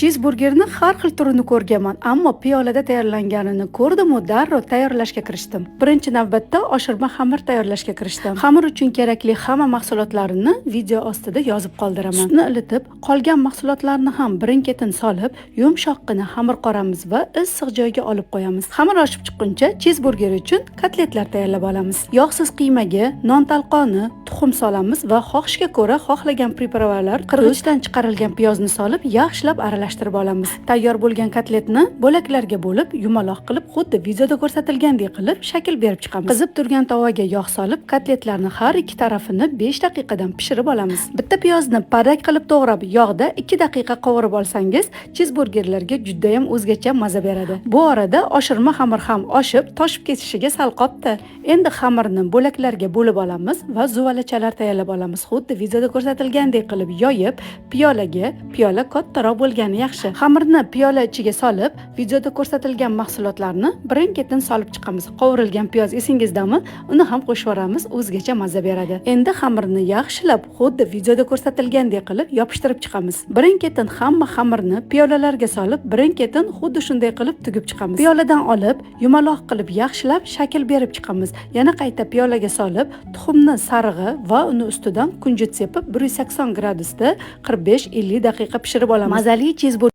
Chizburgerni har xil turini ko'rganman, ammo piyolada tayyorlanganini ko'rdim-u, darrov tayyorlashga kirishdim. Birinchi navbatda oshirma xamir tayyorlashga kirishdim. Xamir uchun kerakli hamma mahsulotlarni video ostida yozib qoldiraman. Sutni ilitib, qolgan mahsulotlarni ham birin-ketin solib, yumshoqqina xamir qoramiz va issiq joyga olib qo'yamiz. Xamir oshib chiqquncha chizburger uchun kotletlar tayyorlab olamiz. Yog'siz qiymaga non talqoni, tuxum solamiz va xohishga ko'ra xohlagan приправа lar, qirg'ichdan chiqarilgan piyozni solib, yaxshilab aralashtirib olamiz. Tayyor bo'lgan kotletni bo'laklarga bo'lib, yumaloq qilib, xuddi videoda ko'rsatilgandek qilib shakl berib chiqamiz. Qizib turgan tovaga yog' solib, kotletlarni har ikki tarafini 5 daqiqadan pishirib olamiz. Bitta piyozni parrak qilib to'g'rab, yog'da 2 daqiqa qovurib olsangiz, chizburgerlarga juda ham o'zgacha maza beradi. Bu orada oshirma xamir ham oshib, toshib ketishiga sal qolibdi. Endi xamirni bo'laklarga bo'lib olamiz va zuvalachalar tayyorlab olamiz. Xuddi videoda ko'rsatilgandek qilib yoyib, piyolaga, piyola kattaroq bo'lgani yaxshi. Xamirni piyola ichiga solib, videoda ko'rsatilgan mahsulotlarni birin-ketin solib chiqamiz. Qovurilgan piyoz esingizdami? Uni ham qo'shib yuboramiz, o'zgacha maza beradi. Endi xamirni yaxshilab, xuddi videoda ko'rsatilgandek qilib yopishtirib chiqamiz. Birin-ketin hamma xamirni piyolalarga solib, birin-ketin xuddi shunday qilib tugib chiqamiz. Piyoladan olib, yumaloq qilib yaxshilab shakl berib chiqamiz. Yana qayta piyolaga solib, tuxumni sarig'i va uni ustidan kunjut sepib 180 gradusda 45-50 daqiqa pishirib olamiz. Mazali chizburger.